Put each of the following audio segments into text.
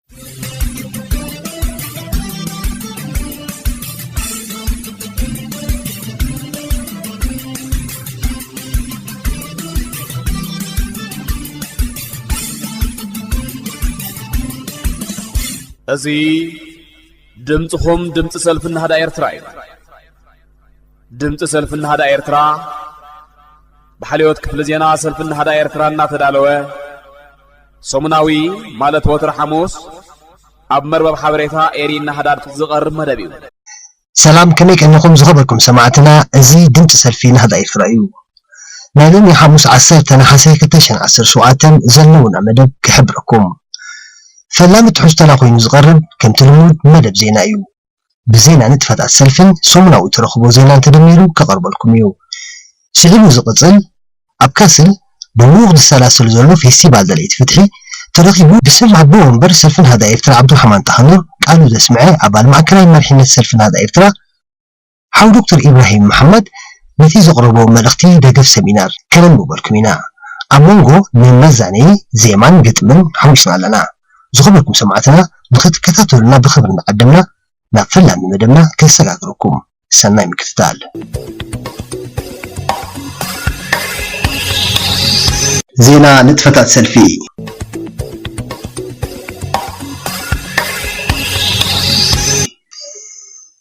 እዚ ድምፅኹም ድምፂ ሰልፊ ናህዳ ኤርትራ እዩ። ድምፂ ሰልፊ ናህዳ ኤርትራ ብሓልዮት ክፍሊ ዜና ሰልፊ ናህዳ ኤርትራ እናተዳለወ ሰሙናዊ ማለት ወትሪ ሓሙስ ኣብ መርበብ ሓበሬታ ኤሪ ናህዳ ዝቐርብ መደብ እዩ። ሰላም፣ ከመይ ቀኒኹም ዝኸበርኩም ሰማዕትና? እዚ ድምፂ ሰልፊ ናህዳ ኤርትራ እዩ። ናይ ሎሚ ሓሙስ ዓሰርተ ነሓሰ ክልተ ሽሕን ዓሰርተ ሸውዓተን ዘለውና መደብ ክሕብረኩም። ፈላሚ ትሕዝቶና ኮይኑ ዝቐርብ ከምቲ ልሙድ መደብ ዜና እዩ። ብዜና ንጥፈታት ሰልፍን ሰሙናዊ ተረኽቦ ዜናን ተደሚሩ ከቐርበልኩም እዩ። ስዒቡ ዝቕጽል ኣብ ካስል ብምዉቕ ዝሰላሰል ዘሎ ፌስቲቫል ደለይቲ ፍትሒ ተረኺቡ ብስም ኣቦ ወንበር ሰልፍን ሃዳ ኤርትራ ዓብዱራሕማን ጣህኑር ቃሉ ዘስምዐ ኣባል ማእከላይ መሪሕነት ሰልፍን ሃዳ ኤርትራ ሓው ዶክተር ኢብራሂም መሓመድ ነቲ ዘቕረቦ መልእኽቲ ደገፍ ሰሚናር ከነንብበልኩም ኢና። ኣብ መንጎ መመዛነዪ ዜማን ግጥምን ሓዊስና ኣለና። ዝኸበርኩም ሰማዕትና ንኽትከታተሉና ብኽብሪ እናዓደምና ናብ ፈላሚ መደብና ከሰጋግረኩም ሰናይ ምክትታል። ዜና ንጥፈታት ሰልፊ።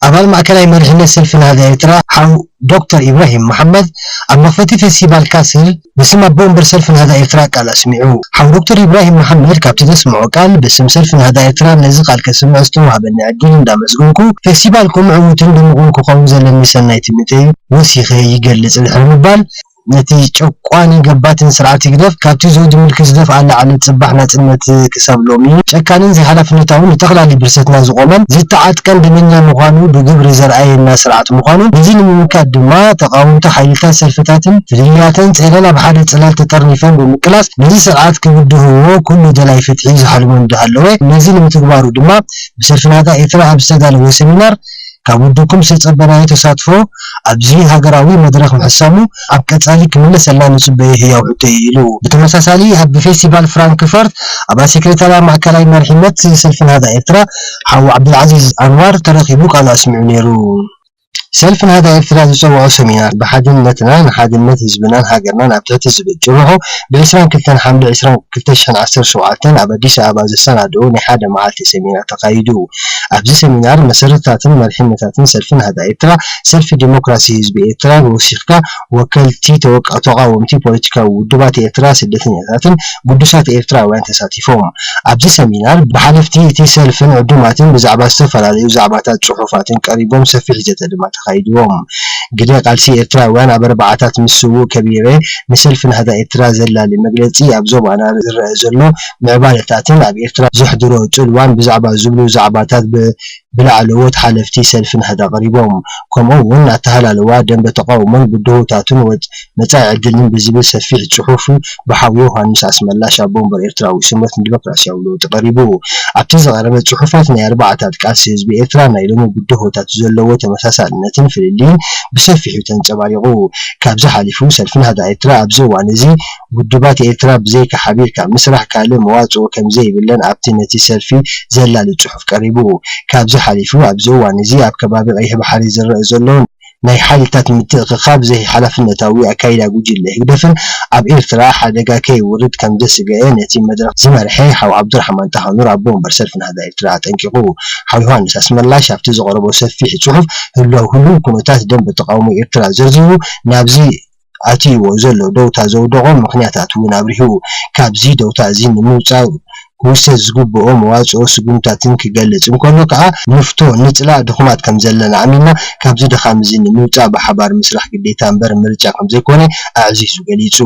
ኣባል ማእከላይ መሪሕነት ሰልፊ ናህዳ ኤርትራ ሓው ዶክተር ኢብራሂም መሓመድ ኣብ መኽፈቲ ፌስቲቫል ካስል ብስም ኣቦ ወንበር ሰልፊ ናህዳ ኤርትራ ቃል ኣስሚዑ። ሓው ዶክተር ኢብራሂም መሓመድ ካብቲ ዘስምዖ ቃል ብስም ሰልፊ ናህዳ ኤርትራ ነዚ ቃል ከስምዕ ዝተዋህበኒ ዕድል እንዳመስገንኩ ፌስቲቫልኩም ዕዉትን ድሙቕን ክኸውን ዘለኒ ሰናይ ትምኒተይ ወሲኸ ይገልጽ ድሕሪ ምባል ነቲ ጨቋኒ ገባትን ስርዓት ህግደፍ ካብቲ ዘውዲ ምልኪ ዝደፍኣ ላዕሊ ጽባሕ ናጽነት ክሳብ ሎሚ ጨካንን ዘይሓላፍነታውን ንጠቕላሊ ብርሰትና ዝቖመን ዝተዓጥቀን ደመኛ ምዃኑ ብግብሪ ዘርኣየና ስርዓት ምዃኑ ነዚ ንምምካት ድማ ተቓወምቲ ሓይልታት ሰልፍታትን ፍልልያተን ጸይረን ኣብ ሓደ ጽላል ተጠርኒፈን ብምቅላስ ነዚ ስርዓት ክብድህዎ ኩሉ ደላይ ፍትሒ ዝሓልሞ እንዳሃለወ ነዚ ንምትግባሩ ድማ ብሰልፊ ናህዳ ኤርትራ ኣብ ዝተዳለወ ሰሚናር ካብ ውድብኩም ዝተጸበናዮ ተሳትፎ ኣብዚ ሃገራዊ መድረኽ ምሕሳሙ ኣብ ቀጻሊ ክምለሰልና ንጽበዮ ህያው ሕቶ እዩ ኢሉ። ብተመሳሳሊ ኣብ ፌስቲቫል ፍራንክፈርት ኣባል ሴክሬታርያ ማእከላይ መሪሕነት ሰልፊ ናህዳ ኤርትራ ሓው ዓብዱልዓዚዝ ኣንዋር ተረኺቡ ቃሉ ኣስሚዑ ነይሩ። ሰልፊ ናህዳ ኤርትራ ዝጸውዖ ሰሚናር ብሓድነትና ንሓድነት ህዝብናን ሃገርናን ኣብ ትሕቲ ዝብል ጭርሖ ብ ዕስራን ክልተን ሓምለ ዕስራን ክልተ ሽሕን ዓሰርተ ሸውዓተን ኣብ ኣዲስ ኣበባ ዘሰናድኦ ናይ ሓደ መዓልቲ ሰሚናር ተኻይዱ። ኣብዚ ሰሚናር መሰረትታትን መሪሕነታትን ሰልፊ ናህዳ ኤርትራ፣ ሰልፊ ዲሞክራሲ ህዝቢ ኤርትራ ወሲኽካ ወከልቲ ተወቃ-፣ ተቓወምቲ ፖለቲካዊ ውድባት ኤርትራ፣ ስደተኛታትን ግዱሳት ኤርትራውያን ተሳቲፎም። ኣብዚ ሰሚናር ብሓለፍቲ እቲ ሰልፍን ዕዱማትን ብዛዕባ ዝተፈላለዩ ዛዕባታት ጽሑፋትን ቀሪቦም ሰፊሕ ዘተ ድማ ተኻይድዎም። ግደ ቃልሲ ኤርትራውያን ኣብ ኣርባዓታት ምስ ስዉእ ከቢረ ንሰልፊ ናህዳ ኤርትራ ዘላሊ መግለጺ ኣብ ዞባና ዝረአ ዘሎ ምዕባለታትን ኣብ ኤርትራ ዘሕድሮ ጽልዋን ብዛዕባ ዝብሉ ዛዕባታት ብ-፣ ብላዕለዎት ሓለፍቲ ሰልፊ ናህዳ ቀሪቦም። ከምኡ እውን ኣተሃላልዋ ደንበ ተቃውሞን ብድሆታቱን ወጽ-፣ መጻኢ ዕድልን ብዝብል ሰፊሕ ጽሑፍ ብሓው ዮሃንስ ኣስመላሽ ኣቦ ወንበር ኤርትራዊ ስምረት ንዲሞክራሲያዊ ለውጢ ቀሪቡ። ኣብቲ ዝቐረበ ጽሑፋት ናይ ኣርባዓታት ቃልሲ ህዝቢ ኤርትራ ናይ ሎሚ ብድሆታት ዘለዎ ተመሳሳልነትን ፍልልይን ብሰፊሑ ተንጸባሪቑ። ካብዚ ሓሊፉ ሰልፊ ናህዳ ኤርትራ ኣብዚ እዋን እዚ ውድባት ኤርትራ ብዘይካ ሓቢርካ ምስራሕ ካልእ መዋጽኦ ከምዘይብለን ኣብቲ ነቲ ሰልፊ ዘላሊ ጽሑፍ ቀሪቡ። ካብዚ ሓሊፉ ኣብዚ እዋን እዚ ኣብ ከባቢ ቀይሕ ባሕሪ ዝረአ ዘሎ ናይ ሓይልታት ምትእኽኻብ ዘይሓላፍነታዊ ኣካይዳ ጉጅለ ህግደፍን ኣብ ኤርትራ ሓደጋ ከይውርድ ከም ዘስግአ ነቲ መድረኽ ዝመርሐ ሓው ዓብዱራሕማን ጣሃኑር ኣቦ ወንበር ሰልፊ ናህዳ ኤርትራ ኣጠንቂቑ። ሓው ዮሃንስ ኣስመላሽ ኣብቲ ዘቕረቦ ሰፊሕ ጽሑፍ ህላው ህሉው ኩነታት ደንበ ተቓውሞ ኤርትራ ዘርዚሩ ናብዚ ኣትይዎ ዘሎ ደውታ ዘውደቖ ምኽንያታት እውን ኣብሪሁ። ካብዚ ደውታ እዚ ንምውጻእ ክውሰድ ዝግብኦ መዋጽኦ ስጉምታትን ክገልጽ እንከሎ ከኣ፣ ንፍቶ፣ ንጽላእ ድኹማት ከም ዘለና ኣሚንና፣ ካብዚ ድኻም እዚ ንምውጻእ ብሓባር ምስራሕ ግዴታ እምበር ምርጫ ከም ዘይኮነ ኣዕዚዙ ገሊጹ።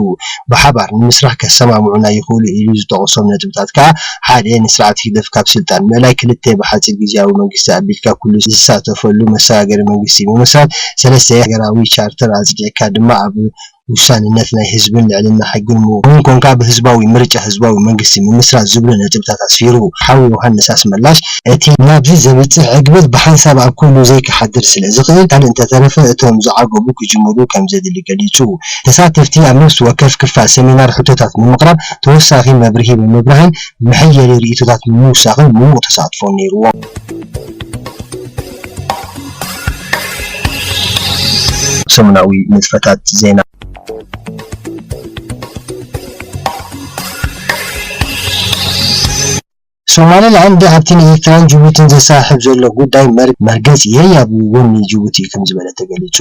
ብሓባር ንምስራሕ ከሰማምዑና ይኽእሉ ኢሉ ዝጠቐሶም ነጥብታት ከኣ፣ ሓደ፣ ንስርዓት ህግደፍ ካብ ስልጣን ምእላይ፣ ክልተ፣ ብሓጺር ግዝያዊ መንግስቲ ኣቢልካ ኩሉ ዝሳተፈሉ መሰጋገሪ መንግስቲ ምምስራት፣ ሰለስተ፣ ሃገራዊ ቻርተር ኣጽዲቕካ ድማ ኣብ ውሳንነት ናይ ህዝብን ልዕልና ሕግን ምውቕ እውን ኮንካ ብህዝባዊ ምርጫ ህዝባዊ መንግስቲ ምምስራት ዝብሉ ነጥብታት ኣስፊሩ። ሓው ዮሃንስ ኣስመላሽ እቲ ናብዚ ዘብጽሕ ዕግበት ብሓንሳብ ኣብ ኩሉ ዘይክሓድር ስለ ዝኽእል ካልእ እንተተረፈ እቶም ዝዓገቡ ክጅምሩ ከም ዘድሊ ገሊጹ። ተሳተፍቲ ኣብ ነፍሲ ወከፍ ክፋል ሰሚናር ሕቶታት ብምቕራብ ተወሳኺ መብርሂ ብምብራህን መሐየሊ ርእይቶታት ብምውሳኽን ምዉቕ ተሳትፎ ነይርዎም። ሰሙናዊ ንጥፈታት ዜና። ሶማሌላንድ ኣብቲ ንኤርትራን ጅቡቲን ዘሰሓሕብ ዘሎ ጉዳይ መር- መርገጺ እየ፣ ኣብ ጎኒ ጅቡቲ ከም ዝበለ ተገሊጹ።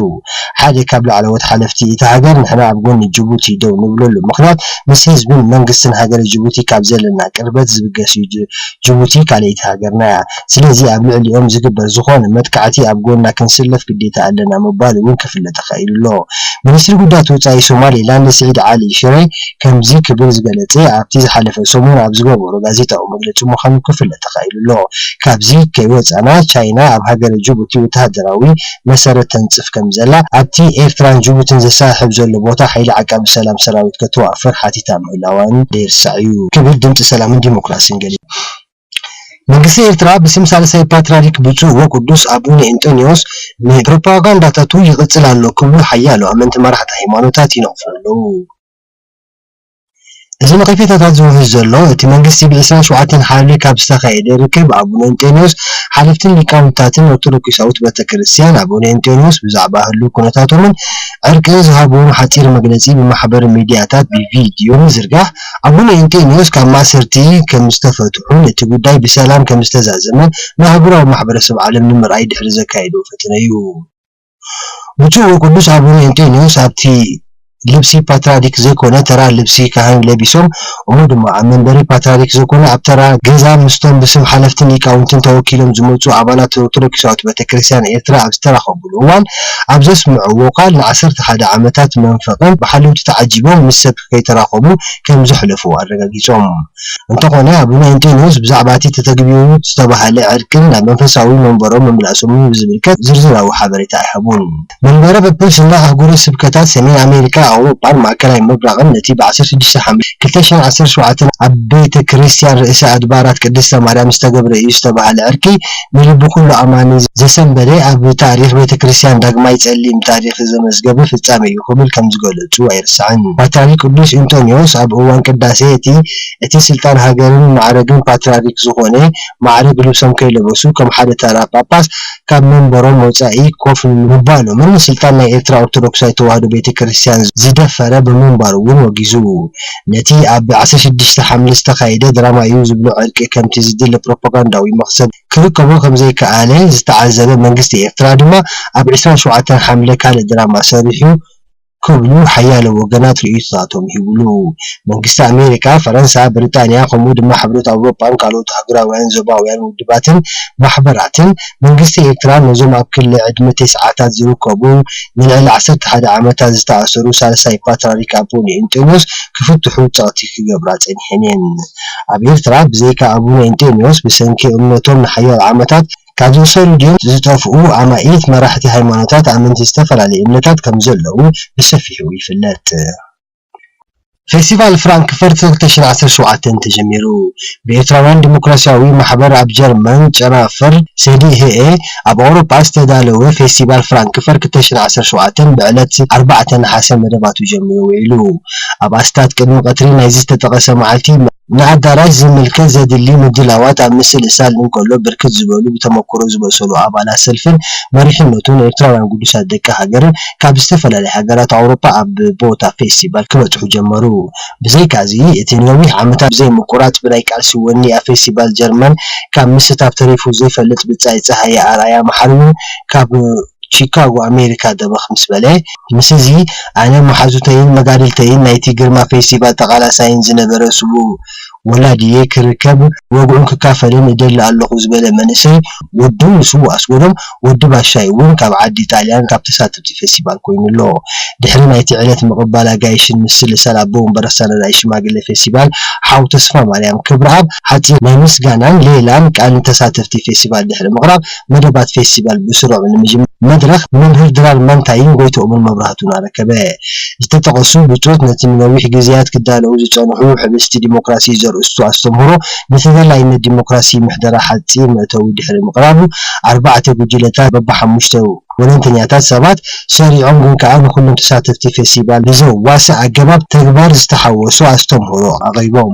ሓደ ካብ ላዕለዎት ሓለፍቲ እታ ሃገር ንሕና ኣብ ጎኒ ጅቡቲ ደው ንብለሉ ምኽንያት ምስ ህዝብን መንግስትን ሃገረ ጅቡቲ ካብ ዘለና ቅርበት ዝብገስ እዩ። ጅ- ጅቡቲ ካልኣይቲ ሃገርና እያ። ስለዚ ኣብ ልዕሊኦም ዝግበር ዝኾነ መጥቃዕቲ ኣብ ጎና ክንስለፍ ግዴታ ኣለና ምባል እውን ክፍለጥ ተኻኢሉ ኣሎ። ሚኒስትሪ ጉዳያት ወጻኢ ሶማሌላንድ ስዒድ ዓሊ ሽሬ ከምዚ ክብል ዝገለጸ ኣብቲ ዝሓለፈ ሰሙን ኣብ ዝገበሮ ጋዜጣዊ መግለጺ ምዃኑ ክፍለጥ ተኻኢሉ ኣሎ። ካብዚ ከይወጻና ቻይና ኣብ ሃገረ ጅቡቲ ወተሃደራዊ መሰረት ተንጽፍ ከም ዘላ ኣብቲ ኤርትራን ጅቡቲን ዘሰሓሕብ ዘሎ ቦታ ሓይሊ ዓቃቢ ሰላም ሰራዊት ከተዋፍር ሓቲታ ምህላዋን ዘይርሳዕ እዩ ክብል ድምጺ ሰላምን ዲሞክራሲን ገሊጹ። መንግስቲ ኤርትራ ብስም ሳልሳይ ፓትርያርክ ብፁዕ ወቅዱስ ኣቡነ እንጦንዮስ ንፕሮፓጋንዳታቱ ይቕጽል ኣሎ ክብሉ ሓያሎ ኣመንቲ መራሕቲ ሃይማኖታት ይነቕፉ ኣለዉ። እዚ ነቐፌታታት ዝውሕዝ ዘሎ እቲ መንግስቲ ብ ዕስራን ሸውዓተን ሓምለ ካብ ዝተኻየደ ርክብ ኣቡነ እንጦንዮስ ሓለፍትን ሊቃውንታትን ኦርቶዶክሳዊት ቤተክርስትያን ኣቡነ እንጦንዮስ ብዛዕባ ህሉው ኩነታቶምን ዕርቅን ዝሃብዎም ሓጺር መግለጺ ብማሕበራዊ ሚድያታት ብቪድዮ ምዝርጋሕ ኣቡነ እንጦንዮስ ካብ ማእሰርቲ ከም ዝተፈትሑን እቲ ጉዳይ ብሰላም ከም ዝተዛዘመ ንኣህጉራዊ ማሕበረሰብ ዓለም ንምርኣይ ድሕሪ ዘካየዶ ፈተነ እዩ። ብፁዕ ወቅዱስ ኣቡነ እንጦንዮስ ኣብቲ ልብሲ ፓትርያርክ ዘይኮነ ተራ ልብሲ ካህን ለቢሶም እሞ ድማ ኣብ መንበሪ ፓትርያርክ ዘይኮነ ኣብ ተራ ገዛ ምስቶም ብስም ሓለፍትን ሊቃውንትን ተወኪሎም ዝመፁ ኣባላት ኦርቶዶክሳዊት ቤተክርስትያን ኤርትራ ኣብ ዝተራኸብሉ እዋን ኣብ ዘስምዕዎ ቃል ንዓሰርተ ሓደ ዓመታት መንፈቕን ብሓለውቲ ተዓጂቦም ምስ ሰብ ከይተራኸቡ ከም ዘሕለፉ ኣረጋጊጾም። እንተኾነ ኣቡነ እንጦንዮስ ብዛዕባ እቲ ተተግቢሩ ዝተባህለ ዕርቅን ናብ መንፈሳዊ መንበሮም ምምላሶምን ብዝምልከት ዝርዝራዊ ሓበሬታ ኣይሃቡን። መንበረ ጵጵስና ኣህጉረ ስብከታት ሰሜን ኣሜሪካ፣ ኣውሮጳን ማእከላይ ምብራቕን ነቲ ብ ዓሰርተ ሽዱሽተ ሓምለ ክልተ ሽሕን ዓሰርተ ሸውዓተን ኣብ ቤተ ክርስቲያን ርእሰ ኣድባራት ቅድስተ ማርያም ዝተገብረ እዩ ዝተባህለ ዕርቂ ንልቢ ኩሉ ኣማኒ ዘሰንበደ ኣብ ታሪኽ ቤተ ክርስቲያን ዳግማይ ጸሊም ታሪኽ ዘመዝገበ ፍጻሜ እዩ ክብል ከም ዝገለጹ ኣይርሳዕን። ፓትርያርክ ቅዱስ እንጦንዮስ ኣብ እዋን ቅዳሴ እቲ እቲ ስልጣን ሃገርን ማዕረግን ፓትርያርክ ዝኾነ ማዕረግ ልብሶም ከይለበሱ ከም ሓደ ተራ ጳጳስ ካብ መንበሮም ወጻኢ ኮፍ ምባሎምን ስልጣን ናይ ኤርትራ ኦርቶዶክሳዊት ተዋህዶ ቤተ ክርስቲያን ዝደፈረ ብምንባሩ እውን ወጊዙ። ነቲ ኣብ ዓሰርተ ሽዱሽተ ሓምለ ዝተኻየደ ድራማ እዩ ዝብሎ ዕርቂ ከምቲ ዝድለ ፕሮፓጋንዳዊ መኽሰብ ክርከቦ ከም ዘይከኣለ ዝተዓዘበ መንግስቲ ኤርትራ ድማ ኣብ ዕስራን ሸውዓተን ሓምለ ካልእ ድራማ ሰሪሑ ክብሉ ሓያሎ ወገናት ርእይቶታቶም ይህብሉ። መንግስቲ ኣሜሪካ፣ ፈረንሳ፣ ብሪጣንያ ከምኡ ድማ ሕብረት ኣውሮጳን ካልኦት ኣህጉራውያን ዞባውያን ውድባትን ማሕበራትን መንግስቲ ኤርትራ ነዞም ኣብ ክሊ ዕድመ ተስዓታት ዝርከቡ ንልዕሊ ዓሰርተ ሓደ ዓመታት ዝተኣሰሩ ሳልሳይ ፓትርያርክ ኣቡነ እንጦንዮስ ክፍትሑ ጸቕጢ ክገብራ ጸኒሐን እየን። ኣብ ኤርትራ ብዘይካ ኣቡነ እንጦንዮስ ብሰንኪ እምነቶም ንሓያሎ ዓመታት ካብ ዝእሰሩ ድዮም ዝጠፍኡ ኣማኢት መራሕቲ ሃይማኖታት ኣመንቲ ዝተፈላለዩ እምነታት ከም ዘለዉ ብሰፊሑ ይፍለጥ። ፌስቲቫል ፍራንክፈርት ክልተ ሽሕን ዓሰርተ ሸውዓተን ተጀሚሩ። ብኤርትራውያን ዲሞክራሲያዊ ማሕበር ኣብ ጀርመን ጨናፍር ሰዲህኤ ኣብ ኣውሮጳ ዝተዳለወ ፌስቲቫል ፍራንክፈርት ክልተ ሽሕን ዓሰርተ ሸውዓተን ብዕለት ኣርባዕተ ነሓሰ መደባቱ ጀሚሩ ውዒሉ። ኣብ ኣስታት ቅድሚ ቀትሪ ናይዚ ዝተጠቐሰ መዓልቲ ንኣዳራሽ ዝምልከት ዘድሊ ምድላዋት ኣብ ምስልሳል እንከሎ፣ ብርክት ዝበሉ ብተመክሮ ዝበሰሉ ኣባላት ሰልፍን መሪሕነቱን ኤርትራውያን ግዱሳት ደቂ ሃገርን ካብ ዝተፈላለያ ሃገራት ኣውሮጳ ኣብ ቦታ ፌስቲቫል ክበጽሑ ጀመሩ። ብዘይካዚ፣ እቲ ንነዊሕ ዓመታት ብዘይምቁራጽ ብናይ ቃልሲ ወኒ ኣብ ፌስቲቫል ጀርመን ካብ ምስታፍ ተሪፉ ዘይፈልጥ ብጻይ ጸሃየ ኣርኣያ መሓሪ እውን ካብ ቺካጎ ኣሜሪካ ደበኽ ምስ በለ፣ ምስዚ ኣነ መሓዙተይን መጋድልተይን ናይቲ ግርማ ፌስቲቫል ተቓላሳይን ዝነበረ ስዉእ ወላዲየይ ክርከብ ወግዑን ክካፈልን እደሊ ኣለኹ ዝበለ መንእሰይ ወዱ ንሱ ኣስጎዶም ወዲ ባሻይ እውን ካብ ዓዲ ጣልያን ካብ ተሳተፍቲ ፌስቲቫል ኮይኑ ኣሎ። ድሕሪ ናይቲ ዕለት ምቕባል ኣጋይሽን ምስል ሳል ኣቦ ወንበር ኣሰናዳኢ ሽማግለ ፌስቲቫል ሓው ተስፋ ማርያም ክብረኣብ ሓፂር ናይ ምስጋናን ሌላን ቃል ንተሳተፍቲ ፌስቲቫል ድሕሪ ምቕራብ መደባት ፌስቲቫል ብስሩዕ ንምጅማር መድረኽ መምህር ድራር መንታይን ጎይትኦምን መብራህቱን ኣረከበ። ዝተጠቐሱ ብጾት ነቲ ንነዊሕ ግዜያት ክዳለዉ ዝጸንሑ ሕብስቲ ዲሞክራሲ ዘርእስቱ ኣስተምህሮ ንተደላይነት ዲሞክራሲ ምሕደራ ሓጺር መእተዊ ድሕሪ ምቕራቡ ኣርባዕተ ጉጅለታት በብሓሙሽተ ወለንተኛታት ሰባት ሰሪዖም ግን ከኣ ንኹሎም ተሳተፍቲ ፌስቲቫል ብዘዋስእ ኣገባብ ተግባር ዝተሓወሶ ኣስተምህሮ ኣቕሪቦም።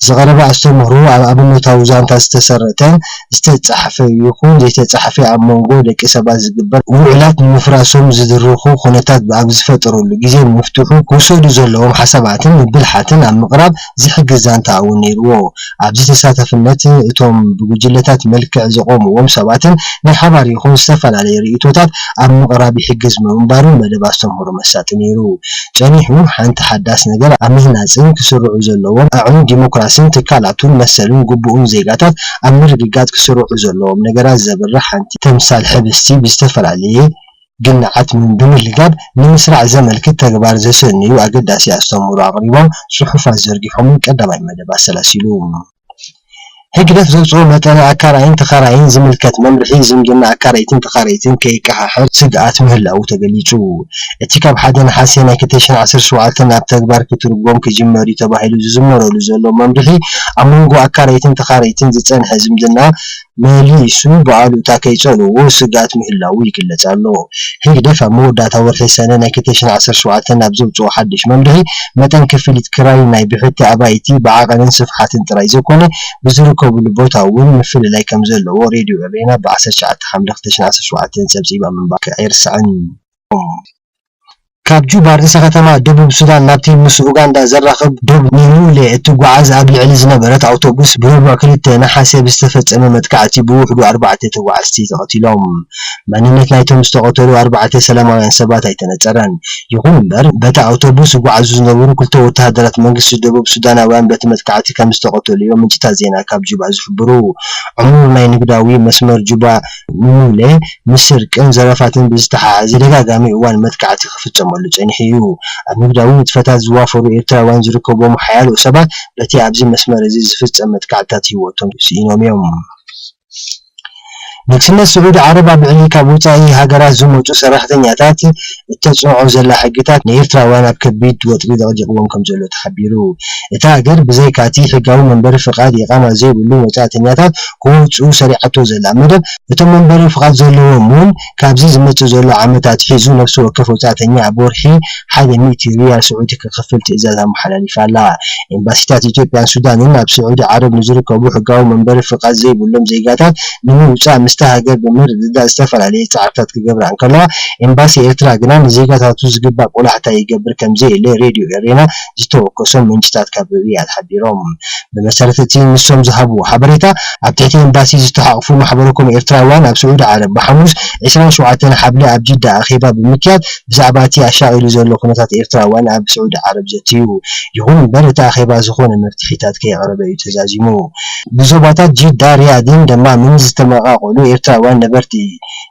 ዝቐረበ ኣስተምህሮ ኣብ ኣብነታዊ ዛንታ ዝተሰረተን ዝተጻሕፈ ይኹን ዘይተጻሕፈ ኣብ መንጎ ደቂ ሰባት ዝግበር ውዕላት ንምፍራሶም ዝድርኹ ኩነታት ኣብ ዝፈጠረሉ ግዜ ንምፍትሑ ክውሰዱ ዘለዎም ሓሳባትን ብልሓትን ኣብ ምቕራብ ዝሕግዝ ዛንታ እውን ነይርዎ። ኣብዚ ተሳታፍነት እቶም ብጉጅለታት መልክዕ ዘቖምዎም ሰባትን ናይ ሓባር ይኹን ዝተፈላለየ ርእይቶታት ኣብ ምቕራብ ይሕግዝ ምንባሩ መደብ ኣስተምህሮ መሳጢ ነይሩ። ጸኒሑ ሓንቲ ሓዳስ ነገር ኣብ ምህናጽን ክስርዑ ዘለዎም ኣዕኑድ ዲሞክራስን ትካላቱን መሰልን ግቡእን ዜጋታት ኣብ ምርግጋጽ ክስርዑ ዘለዎም ነገራት ዘብርህ ሓንቲ ተምሳል ሕብስቲ ብዝተፈላለየ ግንዓት ብምልጋብ ንምስራዕ ዘመልክት ተግባር ዘሰንዩ ኣገዳሲ ኣስተምህሮ ኣቕሪቦም ጽሑፋት ዘርጊሖምን ቀዳማይ መደብ ኣሰላሲሉ። ህግደፍ ዘውፅኦ መጠነ ኣካራይን ተኻራይን ዝምልከት መምርሒ ዝምድና ኣካረይትን ተኻረይትን ከይቀሓሕር ስግኣት ምህላዉ ተገሊፁ። እቲ ካብ ሓደ ነሓሴ ናይ ክልተ ሽሕን ዓሰርተ ሸውዓተን ናብ ተግባር ክትርጎም ክጅመር እዩ ተባሂሉ ዝዝመረሉ ዘሎ መምርሒ ኣብ መንጎ ኣካረይትን ተኻረይትን ዝፀንሐ ዝምድና መሊሱ ብኣሉታ ከይፀልዎ ስግኣት ምህላዉ ይግለፅ ኣሎ። ህግደፍ ኣብ መወዳእታ ወርሒ ሰነ ናይ ክልተ ሽሕን ዓሰርተ ሸውዓተን ኣብ ዘውፅኦ ሓድሽ መምርሒ መጠን ክፍሊት ክራይ ናይ ብሕቲ ኣባይቲ ብዓቐንን ስፍሓትን ጥራይ ዘይኮነ ብዝርከብሉ ቦታ እውን ምፍልላይ ከም ዘለዎ ሬድዮ ኤሬና ብ ዓሰርተ ትሽዓተ ሓምለ ክልተ ሽሕን ዓሰርተ ሸውዓተን ፀብፂባ ምንባር ኣይርሳዕን። ካብ ጁባ ርእሰ ከተማ ደቡብ ሱዳን ናብቲ ምስ ኡጋንዳ ዘራኽብ ዶብ ኒሙሌ እትጓዓዝ ኣብ ልዕሊ ዝነበረት ኣውቶቡስ ብረቡዕ ክልተ ነሓሰ ብዝተፈጸመ መጥቃዕቲ ብውሕዱ ኣርባዕተ ተጓዓዝቲ ተቐቲሎም። መንነት ናይቶም ዝተቐተሉ ኣርባዕተ ሰላማውያን ሰባት ኣይተነጸረን። ይኹን እምበር፣ በታ ኣውቶቡስ ዝጓዓዙ ዝነበሩ ክልተ ወተሃደራት መንግስቲ ደቡብ ሱዳናውያን በቲ መጥቃዕቲ ከም ዝተቐተሉ እዮም ምንጭታት ዜና ካብ ጁባ ዝሕብሩ። ዕሙር ናይ ንግዳዊ መስመር ጁባ ኒሙሌ ምስ ስርቅን ዘረፋትን ብዝተሓሓዝ ተደጋጋሚ እዋን መጥቃዕቲ ክፍጸመሉ ጸኒሑ እዩ። ኣብ ንግዳዊ ንጥፈታት ዝዋፈሩ ኤርትራውያን ዝርከብዎም ሓያሎ ሰባት በቲ ኣብዚ መስመር እዚ ዝፍጸም መጥቃዕትታት ህይወቶም ስኢኖም እዮም። ንግስነት ስዑዲ ዓረብ ኣብ ልዕሊ ካብ ወጻኢ ሃገራት ዝመጹ ሰራሕተኛታት እተጽንዖ ዘላ ሕግታት ንኤርትራውያን ኣብ ከቢድ ወጥሪ ዘቕዲቕዎም ከም ዘሎ ተሓቢሩ። እታ ሃገር ብዘይካቲ ሕጋዊ መንበሪ ፍቓድ ኢቓማ ዘይብሉ ወጻእተኛታት ክወጽኡ ሰሪዓቶ ዘላ መደብ እቶም መንበሪ ፍቓድ ዘለዎም እውን ካብዚ ዝመጽእ ዘሎ ዓመት ኣትሒዙ ነፍሲ ወከፍ ወጻእተኛ ኣብ ወርሒ ሓደ ሚእቲ ሪያል ስዑዲ ክኸፍል ትእዛዝ ኣመሓላሊፋ ኣላ። ኤምባሲታት ኢትዮጵያን ሱዳንን ኣብ ስዑዲ ዓረብ ንዝርከቡ ሕጋዊ መንበሪ ፍቓድ ዘይብሎም ዜጋታት ንምውጻእ ምስቲ ሃገር ብምርድዳእ ዝተፈላለየ ጻዕርታት ክገብራ እንከለዋ፣ ኤምባሲ ኤርትራ ግና ንዜጋታቱ ዝግባእ ቆላሕታ ይገብር ከም ዘየለ ሬድዮ ኤሬና ዝተወከሶም ምንጭታት ካብ ሪያድ ሓቢሮም። ብመሰረት እቲ ንሶም ዝሃብዎ ሓበሬታ፣ ኣብ ትሕቲ ኤምባሲ ዝተሓቑፉ ማሕበረኮም ኤርትራውያን ኣብ ስዑዲ ዓረብ ብሓሙስ ዕስራን ሸውዓተን ሓብሊ ኣብ ጅዳ ኣኼባ ብምክያድ ብዛዕባ እቲ ኣሻቒሉ ዘሎ ኩነታት ኤርትራውያን ኣብ ስዑዲ ዓረብ ዘትዩ። ይኹን እምበር እቲ ኣኼባ ዝኾነ መፍትሒታት ከየቕረበ እዩ ተዛዚሙ። ብዞባታት ጅዳ፣ ሪያድን ደማምን ዝተመቓቐሉ ኤርትራውያን ነበርቲ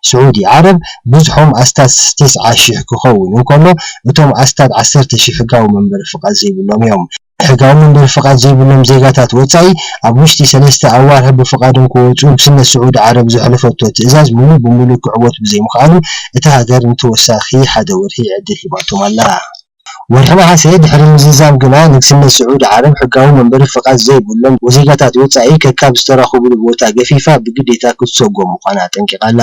ስዑዲ ዓረብ ብዝሖም ኣስታት ተስዓ ሽሕ ክኸውን እንከሎ፣ እቶም ኣስታት ዓሰርተ ሽሕ ሕጋዊ መንበሪ ፍቓድ ዘይብሎም እዮም። ሕጋዊ መንበሪ ፍቓድ ዘይብሎም ዜጋታት ወጻኢ ኣብ ውሽጢ ሰለስተ ኣዋርሕ ብፍቓዶም ክወጹ ንግስነት ስዑዲ ዓረብ ዘሕለፈቶ ትእዛዝ ሙሉ ብሙሉ ክዕወት ብዘይምኽኣሉ እታ ሃገር ንተወሳኺ ሓደ ወርሒ ዕድል ሂባቶም ኣላ። ወርሒ ነሓሰ ድሕሪ ምዝዛም ግና ንግስነት ስዑዲ ዓረብ ሕጋዊ መንበሪ ፍቓድ ዘይብሎም ዜጋታት ወጻኢ ከካብ ዝተራኸቡሉ ቦታ ገፊፋ ብግዴታ ክትሰጎም ምዃና ኣጠንቂቓ ኣላ።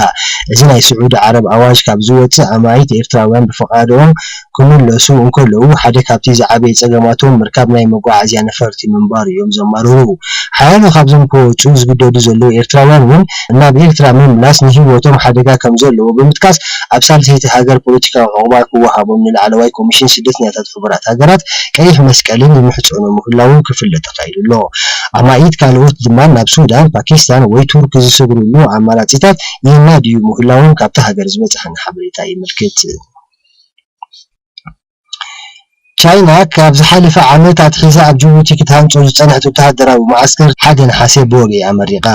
እዚ ናይ ስዑዲ ዓረብ ኣዋጅ ካብ ዝወጽእ ኣማኢት ኤርትራውያን ብፍቓዶም ክምለሱ እንከለዉ፣ ሓደ ካብቲ ዝዓበየ ጸገማቶም ምርካብ ናይ መጓዓዝያ ነፈርቲ ምንባሩ እዮም ዘማርሩ። ሓያሎ ካብዞም ክወጹ ዝግደዱ ዘለዉ ኤርትራውያን እውን ናብ ኤርትራ ምምላስ ንህይወቶም ሓደጋ ከም ዘለዎ ብምጥቃስ፣ ኣብ ሳልሰይቲ ሃገር ፖለቲካዊ ዕቑባ ክወሃቦም ንላዕለዋይ ኮሚሽን ስደተኛታት ሕቡራት ሃገራት ቀይሕ መስቀልን ይምሕጸኑ ምህላዉ ክፍለጥ ተኻኢሉ ኣሎ። ኣማኢት ካልኦት ድማ ናብ ሱዳን፣ ፓኪስታን ወይ ቱርክ ዝሰግሩሉ ኣማራጺታት ይናድዩ ምህላዎም ካብታ ሃገር ዝበጽሓና ሓበሬታ የመልክት። ቻይና ካብ ዝሓለፈ ዓመት ኣትሒዛ ኣብ ጅቡቲ ክትሃንጾ ዝጸንሐት ወተሃደራዊ መዓስከር ሓደ ነሓሰ ብወግዒ ኣመሪቓ።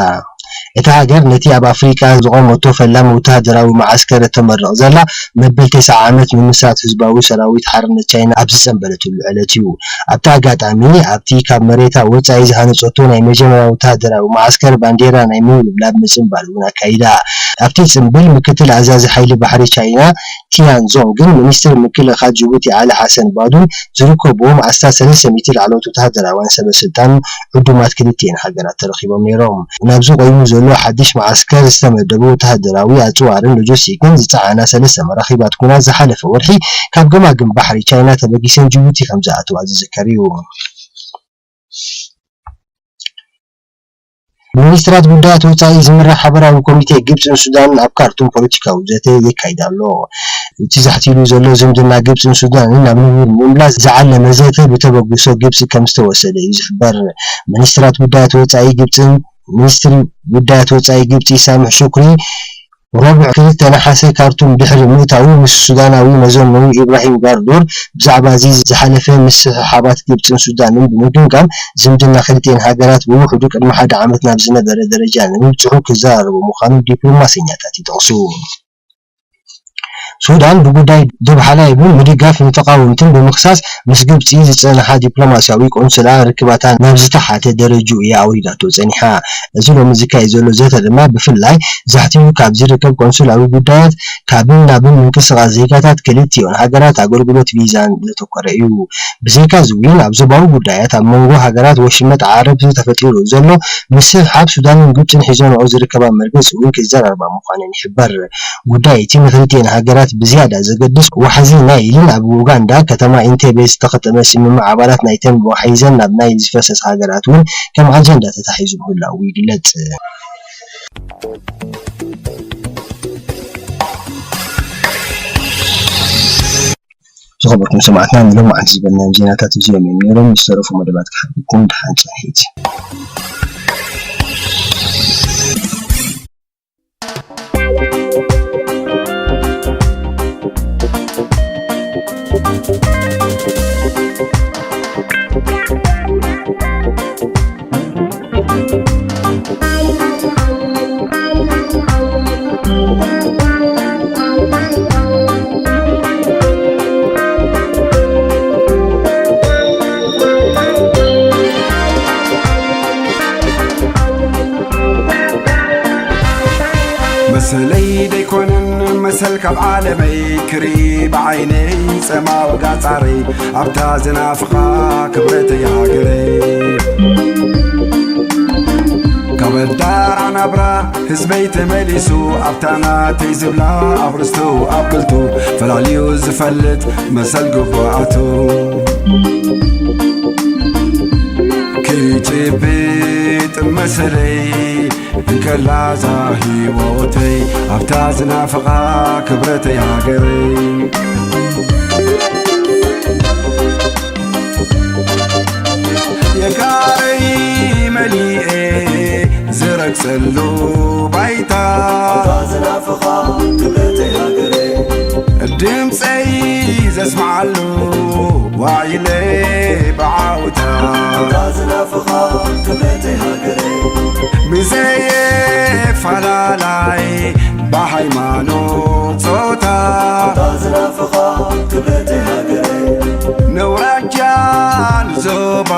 እታ ሃገር ነቲ ኣብ ኣፍሪቃ ዝቖመቶ ፈላሚ ወተሃደራዊ መዓስከር እተመርቕ ዘላ፣ መበል ተስዓ ዓመት ምምስራት ህዝባዊ ሰራዊት ሓርነት ቻይና ኣብ ዝጸንበለትሉ ዕለት እዩ። ኣብቲ ኣጋጣሚ፣ ኣብቲ ካብ መሬታ ወጻኢ ዝሃነጸቶ ናይ መጀመርያ ወተሃደራዊ መዓስከር፣ ባንዴራ ናይ ምውልብላብ ምጽንባል እውን ኣካይዳ። ኣብቲ ጽንብል፣ ምክትል ኣዛዚ ሓይሊ ባሕሪ ቻይና ቲያን ዞንግን ሚኒስትር ምክልኻል ጅቡቲ ዓሊ ሓሰን ባዱን ዝርከብዎም ኣስታት ሰለስተ ሚእቲ ላዕለዎት ወተሃደራውያን ሰበ ስልጣን ዕዱማት ክልቲኤን ሃገራት ተረኺቦም ነይሮም። ናብዚ ቆይሙ ዘሎ ሓድሽ መዓስከር ዝተመደቡ ወተሃደራዊ ኣጽዋርን ሎጂስቲክን ዝጸዓና ሰለስተ መራኺባት ኲናት ዝሓለፈ ወርሒ ካብ ገማግም ባሕሪ ቻይና ተበጊሰን ጅቡቲ ከም ዝኣተዋ ዝዝከር እዩ። ብሚኒስትራት ጉዳያት ወጻኢ ዝምራሕ ሓበራዊ ኮሚቴ ግብጽን ሱዳንን ኣብ ካርቱም ፖለቲካዊ ዘተ የካይድ ኣሎ። እቲ ዛሕቲሉ ዘሎ ዝምድና ግብጽን ሱዳንን ናብ ንቡር ንምምላስ ዝዓለመ ዘተ ብተበግሶ ግብጺ ከም ዝተወሰደ እዩ ዝሕበር። ሚኒስትራት ጉዳያት ወጻኢ ግብጽን ሚኒስትሪ ጉዳያት ወጻኢ ግብጺ ሳምሕ ሹክሪ ረቡዕ ክልተ ነሓሰ ካርቱም ድሕሪ ምእታዉ፣ ምስ ሱዳናዊ መዘንኡ ኢብራሂም ጋርዶር ብዛዕባ እዚ ዝሓለፈ ምስሕሓባት ግብጽን ሱዳንን ብምግምጋም፣ ዝምድና ክልቲኤን ሃገራት ብውሕዱ ቅድሚ ሓደ ዓመት ናብ ዝነበረ ደረጃ ንምብጽሑ ክዘራረቡ ምዃኑ ዲፕሎማሰኛታት ይጠቕሱ። ሱዳን ብጉዳይ ዶብ ሓላይብን ምድጋፍ ንተቓወምትን ብምኽሳስ፣ ምስ ግብጺ ዝጸንሓ ዲፕሎማስያዊ ቆንስላ ርክባታ ናብ ዝተሓተ ደረጅኡ እያ ኣውሪዳቶ ጸኒሓ። እዚ ሎሚ ዝካየድ ዘሎ ዘተ ድማ ብፍላይ ዛሕቲኡ ካብ ዝርከብ ቆንስላዊ ጉዳያት፣ ካብን ናብን ምንቅስቓስ ዜጋታት ክልቲኦን ሃገራት ኣገልግሎት ቪዛን ዘተኮረ እዩ። ብዘይካ እዚ እውን ኣብ ዞባዊ ጉዳያት ኣብ መንጎ ሃገራት ወሽመጥ ዓረብ ተፈጢሩ ዘሎ ምስሕሓብ ሱዳንን ግብጽን ሒዞንኦ ዝርከባ መርገጺ እውን ክዘራረባ ምዃነን ይሕበር። ጉዳይ እቲ ንክልቲኤን ሃገራት ብዝያዳ ዘገድስ ዋሕዚ ናይልን ኣብ ኡጋንዳ ከተማ ኢንቴቤ ዝተኸተመ ስምምዕ ኣባላት ናይተን ብዋሕይዘን ናብ ናይል ዝፈሰስ ሃገራት እውን ከም ኣጀንዳ ተታሒዙ ምህላዉ ይግለጽ። ዝኸበርኩም ሰማዕትና፣ ንሎማዓንቲ ዝበልናዮም ዜናታት እዚኦም እዮም ነይሮም። ዝተረፉ መደባት ክሓልፈኩም ድሓን ጸንሒት። መሰለይ ደይኮነን መሰል ካብ ዓለመይ ክርኢ ብዓይነይ ጸማ ወጋጻረይ ኣብታ ዝናፍቓ ክብረተይ ሃገረይ ካብ ኣዳርዓ ናብራ ህዝበይ ተመሊሱ ኣብታ ናተይ ዝብላ ኣብ ርስቱ ኣብ ግልቱ ፈላልዩ ዝፈልጥ መሰል ግቡኣቱ ክጭብጥ መሰለይ እንከላ እዛ ህይወተይ ኣብታ ዝናፍቓ ክብረተይ ሃገረይ የካረይ መሊኤ ዝረግጸሉ ባይታ ዝናፍቓ ክብረተይ ሃገረይ ድምፀይ ዘስምዓሉ ዋዒለ ብዓውታ ዝናፍቓ ክብረተይ ሃገረይ ብዘየፈላላይ ብሃይማኖት ጾታ ዝናፍቓ ክብረተይ ሃገረይ ነውራጃን ዞባ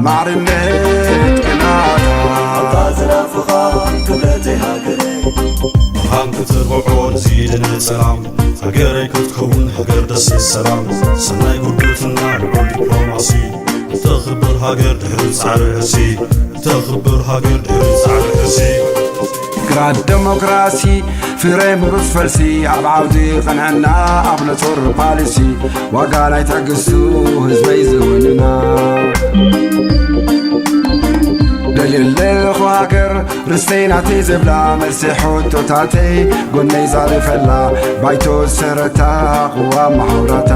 ማዕርነት ቅናታ ዝናፍቓ ክብረተይ ሃገረይ ብርሃን ክትርብዖ ንሲድነ ሰላም ሃገረይ ክትከውን ሃገር ደሴት ሰላም ሰናይ ጉርብትና ልዑል ዲፕሎማሲ ተኽብር ሃገር ድሕሪ ጻዕሪ ርእሲ ተኽብር ሃገር ድሕሪ ጻዕሪ ርእሲ ግራት ደሞክራሲ ፍረ ምሩፅ ፈልሲ ኣብ ዓውዲ ቅንዕና ኣብ ነጹር ፓሊሲ ዋጋ ናይ ትዕግስቱ ህዝበይ ዝውንና ደልየ ኣለኹ ሃገር ርስተይ ናተይ ዝብላ መልሲ ሕቶታተይ ጎነይ ዛሪፈላ ባይቶ ዝሰረታ ቅዋም መሓውራታ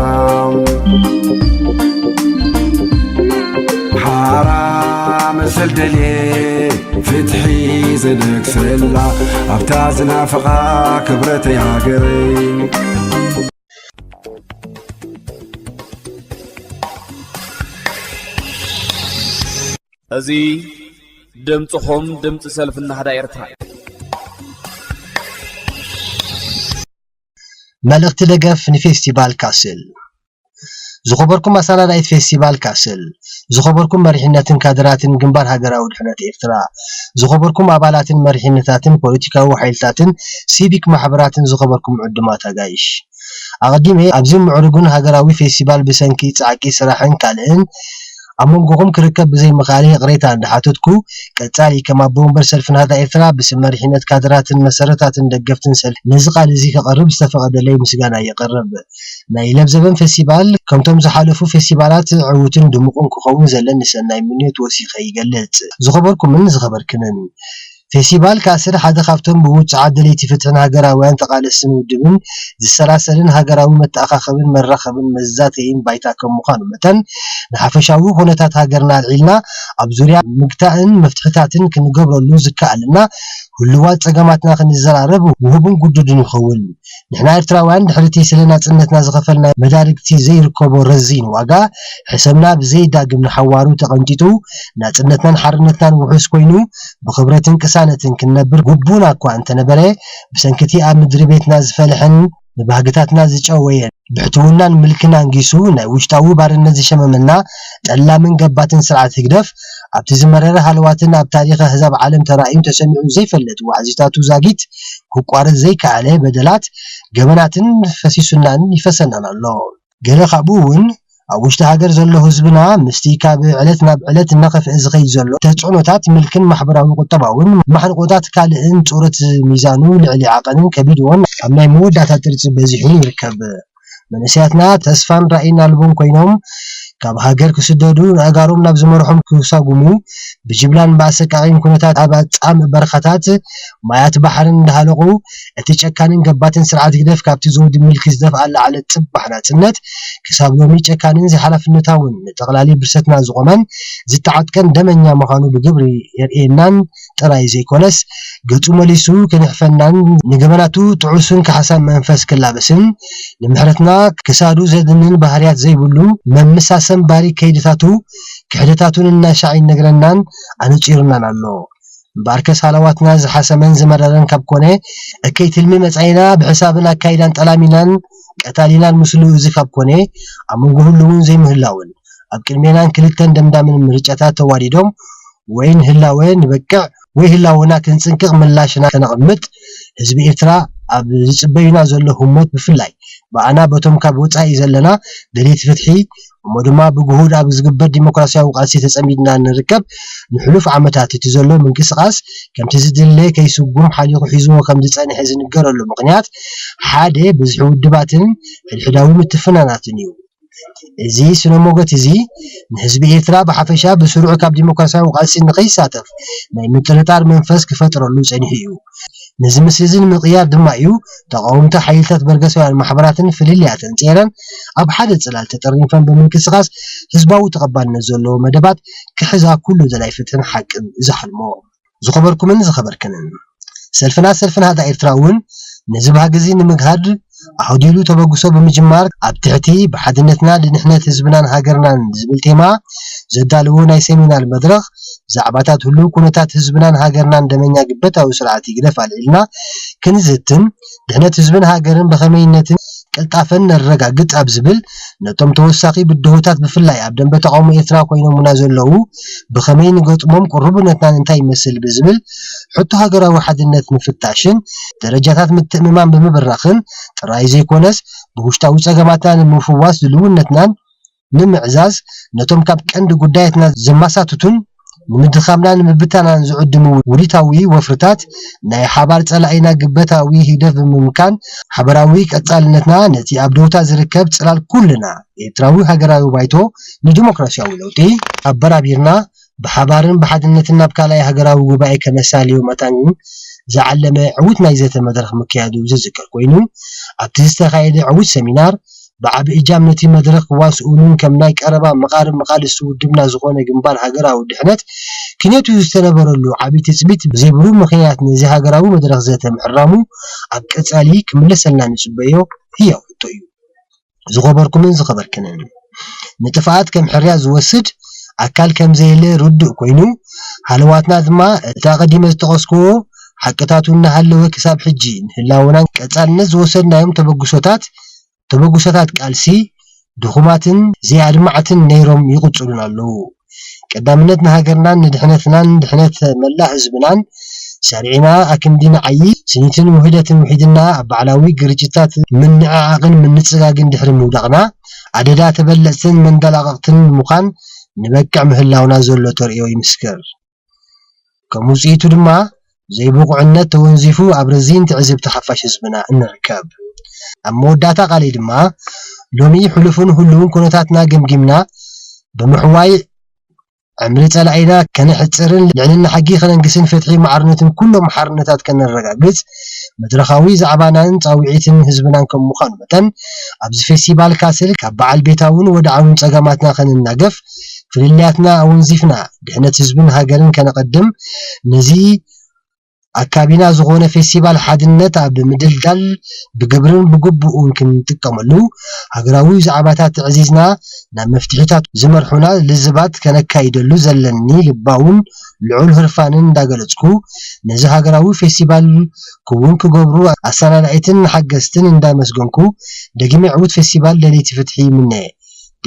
ሓራ መሰል ደልየ ፍትሒ ዝነግሰላ ኣብታ ዝናፍቓ ክብረተይ ሃገረይ እዚ ድምፅኹም ድምፂ ሰልፊ ናህዳ ኤርትራ እዩ። መልእኽቲ ደገፍ ንፌስቲቫል ካስል። ዝኸበርኩም ኣሰናዳኢት ፌስቲቫል ካስል፣ ዝኸበርኩም መሪሕነትን ካድራትን ግንባር ሃገራዊ ድሕነት ኤርትራ፣ ዝኸበርኩም ኣባላትን መሪሕነታትን ፖለቲካዊ ሓይልታትን ሲቪክ ማሕበራትን ዝኸበርኩም ዕዱማት ኣጋይሽ፣ ኣቐዲመ ኣብዚ ምዕሩግን ሃገራዊ ፌስቲቫል ብሰንኪ ጻዕቂ ስራሕን ካልእን ኣብ መንጎኹም ክርከብ ብዘይምኽኣለይ ይቕሬታ እንዳሓተትኩ፣ ቀጻሊ ከም ኣቦ ወንበር ሰልፊ ናህዳ ኤርትራ ብስም መሪሕነት ካድራትን መሰረታትን ደገፍትን ሰልፊ ነዚ ቃል እዚ ከቕርብ ዝተፈቐደለይ ምስጋና የቕርብ። ናይ ለብዘበን ፌስቲቫል ከምቶም ዝሓለፉ ፌስቲቫላት ዕዉትን ድሙቕን ክኸውን ዘለኒ ሰናይ ምንዮት ወሲኸ ይገልጽ። ዝኸበርኩምን ዝኸበርክንን፣ ፌስቲቫል ካስል ሓደ ካብቶም ብውጽዓት ደለይቲ ፍትሕን ሃገራውያን ተቓለስትን ውድብን ዝሰላሰልን ሃገራዊ መተኣኻኸብን መራኸብን መዛተይን ባይታ ከም ምዃኑ መጠን፣ ንሓፈሻዊ ኩነታት ሃገርና ኣልዒልና ኣብ ዙርያ ምግታእን መፍትሕታትን ክንገብረሉ ዝከኣለና ህሉዋት ጸገማትና ክንዘራረብ ውሁብን ግዱድን ይኸውን። ንሕና ኤርትራውያን ድሕሪ እቲ ስለ ናጽነትና ዝኸፈልና መዳርግቲ ዘይርከቦ ረዚን ዋጋ ሕሰምና ብዘይዳግም ንሓዋሩ ተቐንጢጡ ናጽነትናን ሓርነትናን ውሑስ ኮይኑ ብኽብረትን ቅሳነትን ክንነብር ግቡና እኳ እንተነበረ፣ ብሰንኪ እቲ ኣብ ምድሪ ቤትና ዝፈልሐን ንባህግታትና ዝጨወየን ብሕትውናን ምልክን ኣንጊሱ ናይ ውሽጣዊ ባርነት ዝሸመመና ጠላምን ገባትን ስርዓት ህግደፍ ኣብቲ ዝመረረ ሃለዋትን ኣብ ታሪኽ ኣህዛብ ዓለም ተራእዩ ተሰሚዑ ዘይፈልጥ ዋዕዚታቱ ዛጊት ክቋረጽ ዘይከኣለ በደላት ገበናትን ፈሲሱናን ይፈሰናን ኣሎ። ገለ ካብኡ እውን ኣብ ውሽጢ ሃገር ዘሎ ህዝብና ምስቲ ካብ ዕለት ናብ ዕለት እናኸፍአ ዝኸይድ ዘሎ ተጽዕኖታት ምልክን ማሕበራዊ ቁጠባውን ማሕንቆታት ካልእን ጾረት ሚዛኑ ልዕሊ ዓቐንን ከቢድዎን ኣብ ናይ መወዳእታ ጥርጺ በዚሑን ይርከብ። መንእሰያትና ተስፋን ራእይን ኣልቦን ኮይኖም ካብ ሃገር ክስደዱ ንኣጋሮም ናብ ዝመርሖም ክሳጉሙ ብጅምላን ብኣሰቃቒን ኩነታት ኣብ ኣጻምእ በረኻታት ማያት ባሕርን እንዳሃለቑ እቲ ጨካንን ገባትን ስርዓት ህግደፍ ካብቲ ዘውዲ ምልኪ ዝደፍኣ ላዕለት ጽባሕ ናጽነት ክሳብ ሎሚ ጨካንን ዘይሓላፍነታውን ንጠቕላሊ ብርሰትና ዝቖመን ዝተዓጥቀን ደመኛ ምዃኑ ብግብሪ የርእየናን ጥራይ ዘይኮነስ ገጹ መሊሱ ክንሕፈናን ንገበናቱ ጥዑስን ካሕሳን መንፈስ ክላበስን ንምሕረትና ክሳዱ ዘድንን ባህርያት ዘይብሉ መምሳሰን ባሪ ከይድታቱ ክሕደታቱን እናሻዕ ይነግረናን ኣነጺሩናን ኣሎ። እምበኣርከስ ሃለዋትና ዝሓሰመን ዝመረረን ካብ ኮነ እከይ ትልሚ መጻኢና ብሕሳብን ኣካይዳን ጠላሚናን ቀታሊናን ምስሉ እዚ ካብ ኮነ ኣብ መንጎ ህልውን ዘይምህላውን ኣብ ቅድሜናን ክልተን ደምዳምን ምርጫታት ተዋዲዶም ወይ ንህላወ ንበቅዕ ወይ ህላወና ክንጽንቅቕ ምላሽና ከነቕምጥ ህዝቢ ኤርትራ ኣብ ዝጽበዩና ዘሎ ህሞት ብፍላይ ብኣና በቶም ካብ ወጻኢ ዘለና ደልይቲ ፍትሒ እሞ ድማ ብግሁድ ኣብ ዝግበር ዲሞክራሲያዊ ቃልሲ ተጸሚድና ንርከብ ንሕሉፍ ዓመታት እቲ ዘሎ ምንቅስቓስ ከምቲ ዝድለ ከይስጉም ሓሊኹ ሒዝዎ ከም ዝጸንሐ ዝንገረሉ ምኽንያት ሓደ ብዝሒ ውድባትን ሕድሕዳዊ ምትፍናናትን እዩ። እዚ ስነ ሞገት እዚ ንህዝቢ ኤርትራ ብሓፈሻ ብስሩዕ ካብ ዲሞክራሲያዊ ቃልሲ ንኸይሳተፍ ናይ ምጥርጣር መንፈስ ክፈጥረሉ ጸኒሑ እዩ። ነዚ ምስሊ እዚ ንምቕያር ድማ እዩ ተቓወምቲ ሓይልታት በርገሳውያን ማሕበራትን ፍልልያተን ጼረን ኣብ ሓደ ጽላል ተጠርኒፈን ብምንቅስቓስ ህዝባዊ ተቐባልነት ዘለዎ መደባት ክሕዛ ኩሉ ደላይ ፍትሕን ሓቅን ዝሓልሞ። ዝኸበርኩምን ዝኸበርክንን ሰልፍና ሰልፍና ሃዳ ኤርትራ እውን ነዚ ባህጊ እዚ ንምግሃድ ኣህዲሉ ተበግሶ ብምጅማር ኣብ ትሕቲ ብሓድነትና ድንሕነት ህዝብናን ሃገርናን ዝብል ቴማ ዘዳለዎ ናይ ሴሚናር መድረኽ ብዛዕባታት ህሉው ኩነታት ህዝብናን ሃገርናን ደመኛ ግበታዊ ስርዓት ይግደፍ ኣልዒልና ክንዝትን ድሕነት ህዝብን ሃገርን ብኸመይነትን ቅልጣፈን ነረጋግጽ ኣብ ዝብል ነቶም ተወሳኺ ብድሆታት ብፍላይ ኣብ ደንበ ተቓውሞ ኤርትራ ኮይኖምና ዘለዉ ብኸመይ ንገጥሞም ቅሩብነትና እንታይ ይመስል ብዝብል ሕቶ ሃገራዊ ሓድነት ምፍታሽን ደረጃታት ምትእምማን ብምብራኽን ጥራይ ዘይኮነስ ብውሽጣዊ ጸገማትና ንምፍዋስ ድልውነትናን ንምዕዛዝ ነቶም ካብ ቀንዲ ጉዳያትና ዘማሳትቱን ንምድኻምናን ንምብታናን ዝዕድሙ ውዲታዊ ወፍርታት ናይ ሓባር ጸላኢና ግበታዊ ህግደፍ ብምምካን ሓበራዊ ቀጻልነትና ነቲ ኣብ ደውታ ዝርከብ ጽላል ኩልና ኤርትራዊ ሃገራዊ ባይቶ ንዲሞክራሲያዊ ለውጢ ኣበራቢርና ብሓባርን ብሓድነትን ናብ ካልኣይ ሃገራዊ ጉባኤ ከነሳልዮ መታን ዝዓለመ ዕዉት ናይ ዘተ መድረኽ ምክያዱ ዝዝከር ኮይኑ ኣብቲ ዝተኻየደ ዕዉት ሰሚናር ብዓቢ እጃም ነቲ መድረኽ ክዋስኡሉን ከም ናይ ቀረባ መቓርብ መቓልስቲ ውድብና ዝኾነ ግንባር ሃገራዊ ድሕነት ክኔቱ ዝተነበረሉ ዓቢ ትጽቢት ብዘይብሉ ምኽንያት ነዚ ሃገራዊ መድረኽ ዘተ ምሕራሙ ኣብ ቀጻሊ ክምለሰልና ንጽበዮ ህያው ሕቶ እዩ። ዝኸበርኩምን ዝኸበርክንን ንጥፍኣት ከም ሕርያ ዝወስድ ኣካል ከም ዘየለ ርዱእ ኮይኑ፣ ሃለዋትና ድማ እቲ ኣቐዲመ ዝጠቐስክዎ ሓቅታቱ እናሃለወ ክሳብ ሕጂ ንህላወናን ቀጻልነት ዝወሰድናዮም ተበግሶታት ተበግሶታት ቃልሲ ድኹማትን ዘይኣድማዕትን ነይሮም ይቕጽሉን ኣለዉ። ቀዳምነት ንሃገርናን ንድሕነትናን ድሕነት መላእ ህዝብናን ሰሪዕና ኣክንዲ ንዓዪ ስኒትን ውህደትን ውሒድና ኣብ ባዕላዊ ግርጭታት ምንዕዓቕን ምንጽጋግን ድሕሪ ምውዳቕና ኣደዳ ተበለጽትን መንደላቐቕትን ንምዃን ንበቅዕ ምህላውና ዘሎ ተርእዮ ይምስክር። ከም ውጽኢቱ ድማ ዘይብቑዕነት ተወንዚፉ ኣብ ረዚን ትዕዝብቲ ሓፋሽ ህዝብና እንርከብ። ኣብ መወዳእታ ቃለይ ድማ ሎሚ ሕሉፍን ህሉውን ኩነታትና ገምጊምና ብምሕዋይ ዕምሪ ጸላኢና ከነሕጽርን ልዕልና ሕጊ ከነንግስን ፍትሒ ማዕርነትን ኩሎም ሓርነታት ከነረጋግጽ መድረኻዊ ዛዕባናን ጻውዒትን ህዝብናን ከም ምዃኑ መጠን ኣብዚ ፌስቲቫል ካስል ካብ በዓል ቤታውን ወድዓውን ጸገማትና ከንናገፍ ፍልልያትና ኣወንዚፍና ድሕነት ህዝብን ሃገርን ከነቐድም ነዚ ኣካቢና ዝኾነ ፌስቲቫል ሓድነት ኣብ ምድልዳል ብግብርን ብግቡእን ክንጥቀመሉ ሃገራዊ ዛዕባታት ተዕዚዝና ናብ መፍትሒታት ዝመርሑና ልዝባት ከነካይደሉ ዘለኒ ልባውን ልዑል ህርፋንን እንዳገለጽኩ ነዚ ሃገራዊ ፌስቲቫል ክውን ክገብሩ ኣሰናዳኢትን ሓገዝትን እንዳመስገንኩ ደጊመ ዕዉት ፌስቲቫል ለለይቲ ፍትሒ ይምነ።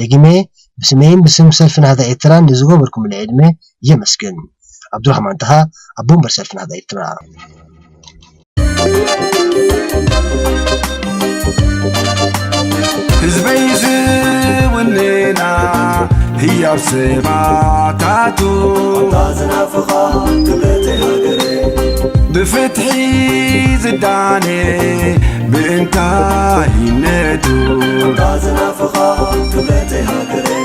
ደጊመ ብስመይን ብስም ሰልፊ ናህዳ ኤርትራን ንዝገበርኩምለይ ዕድመ የመስግን። ዓብዱራህማን ጣሃ ኣቦ ወንበር ሰልፊ ናህዳ ኤርትራ። ህዝበይ ዝውንና ህያብ ሰማዕታቱ ኣታ ዝናፍኻ ክብረተይ ሃገረይ ብፍትሒ ዝዳነ ብእንታይነቱ ኣታ ዝናፍኻ ክብረተይ ሃገረይ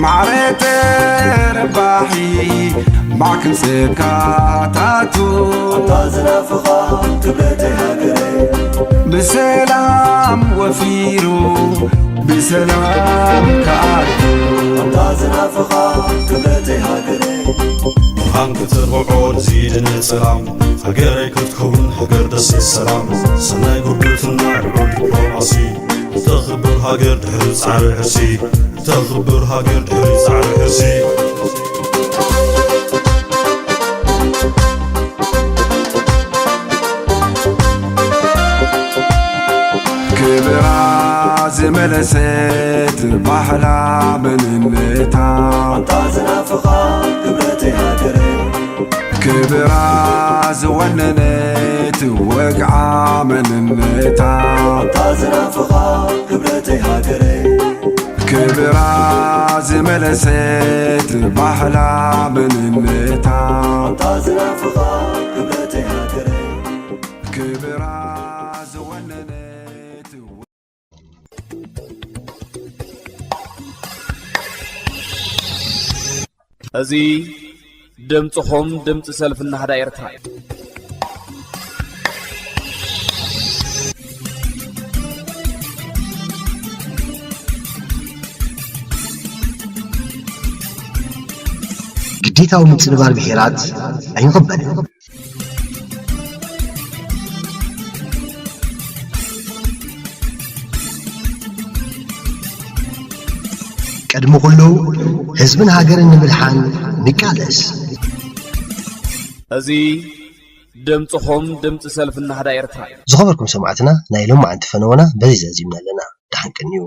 ማዕረ ተረባሒ ማዕክን ሰብካታቱ ኣታ ዝናፍኻ ክብረተይ ሃገረይ ብሰላም ወፊሩ ብሰላም ከኣቱ ኣታ ዝናፍኻ ክብረተይ ሃገረይ ብርሃን ክትርብዖ ንዚ ድነት ሰላም ሃገረይ ክትከውን ሃገር ደሴት ሰላም ሰናይ ጉርብትና ልዑል ዲፕሎማሲ እተኽብር ሃገር ድሕሪ ጻዕሪ ሕርሲ እተኽብር ሃገር ድሕሪ ጻዕሪ ሕርሲ ክብራ ዝመለሰት ባህላ መንነታ ኣንታ ዝናፍኻ ክብረተይ ሃገረይ ክብራ ዝወነነት ወግዓ መንነታ ኣንታ ዝናፍኻ ክብረተይ ሃገረይ ክብራ ዝመለሰት ባህላ መንነታ ኣንታ ዝናፍኻ ክብረተይ ሃገረይ ክብራ ዝወነነት እዚ ድምፅኹም ድምፂ ሰልፊ ናህዳ ኤርትራ እዩ። ግዴታዊ ምጽንባር ብሄራት ኣይንቕበልን። ቅድሚ ኩሉ ህዝብን ሃገርን ንምድሓን ንቃለስ። እዚ ድምፅኹም ድምፂ ሰልፊ ናህዳ ኤርትራ እዩ። ዝኸበርኩም ሰማዕትና ናይ ሎማዓንቲ ፈነወና በዚ ዘዚምና ኣለና። ደሓን ቀንዩ።